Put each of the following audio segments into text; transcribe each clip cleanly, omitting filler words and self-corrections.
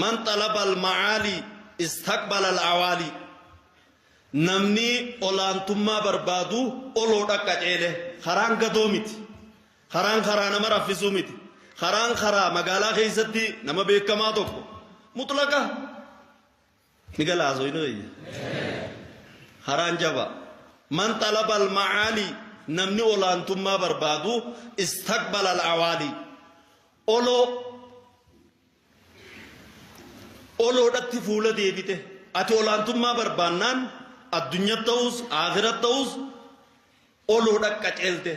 Man xalaba al-ma'aalii istaqbala al-awaalii. Namni olaantummaa barbaadu oloodha qaceele. Karaan gadoo miti. Karaan karaa nama raffisuu miti. Karaan karaa magaalaa keessatti nama beekamaa tokko mutlaqa ni gala haasofni kiyya. Karaan jabaa. Man xalaba al-ma'aalii namni olaantummaa barbaadu istaqbala al-awaalii. Oloo oloodhatti fuula deebite. Ati olaantummaa barbaannaan addunyaa ta'us aakhira ta'us oloodha qaceelte.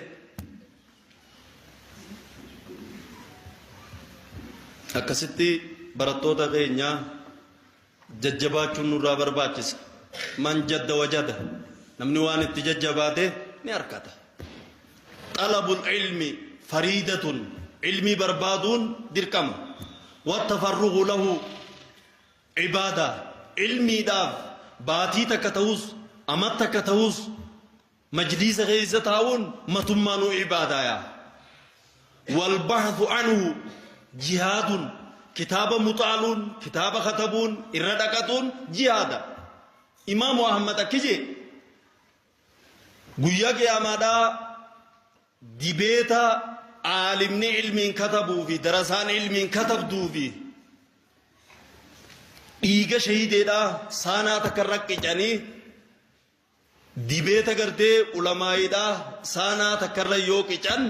Akkasitti barattoota keenya jajjabaachuun nurraa barbaachisa. Man jadda wajada. Namni waan itti jajjabaate ni argata. Xalabul ilmi fariidatun. Ilmii barbaaduun dirqama. Wattafarrugu lahu ibaada. Ilmiidhaaf baatii takka ta'us amat takka ta'us Majliisa keessa taa'uun matummaanuu ibaadaaya. Walbahthu anhu jihaadun kitaaba muxaaluun kitaaba katabuun irra dhaqatuun jihaada. Imaamu Ahmad akki jee guyyaa qiyaamaadhaa dibeeta aalimni ilmiin katabuu fi darasaan ilmiin katabduu fi dhiiga shahiideedhaa saanaa takka irra qicanii Dibeeta gartee ulamaa'iidhaa saanaa takkarra yoo qican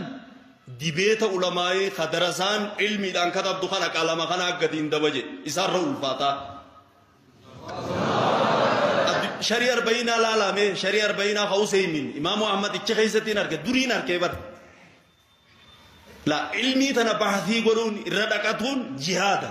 dibeeta ulamaa'ii ka darasaan ilmiidhaan katabdu kana qalama kanaa gadiin daba jedhe isaarra ulfaataa. Sharii arba'iinaa laalaa mee sharii arba'iinaa ka Useymiin Imaamu Ahmad icha keessatti hin arge duriin arkee bar. La ilmii tana bahthii godhuun irra dhaqatuun jihaada.